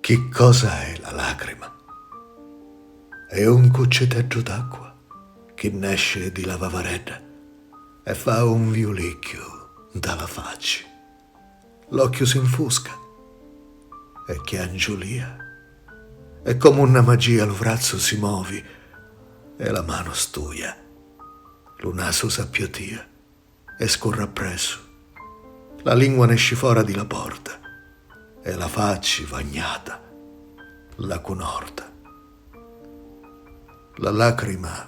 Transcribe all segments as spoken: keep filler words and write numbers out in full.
Chi cosa è la lacrima? È un cucciteddu d'acqua chi nesci di la vavaredda e fa un viulicchiu nta la facci. L'occhiu si nfusca e chiangiulia. E comu na magia lu vrazzu si movi e la manu stuia. Lu nasu s'appiattia e scurri appressu. La lingua nesci fora di la porta e la facci vagnata la cunorta. La lacrima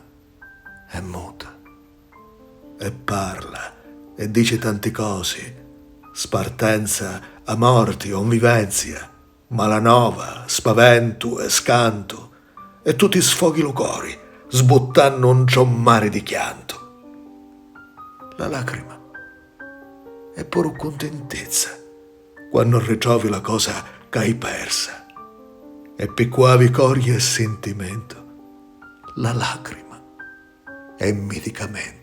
è muta e parla e dici tanti cosi, spartenza a morti o nvivenzia, malanova, spaventu e scantu, e tu ti sfoghi lu cori, sbuttannu ntra un mari di chiantu. La lacrima è puru cuntintizza quannu ritrovi la cosa c'hai persa, e pi cu havi cori e sintimentu, la lacrima è midicamentu.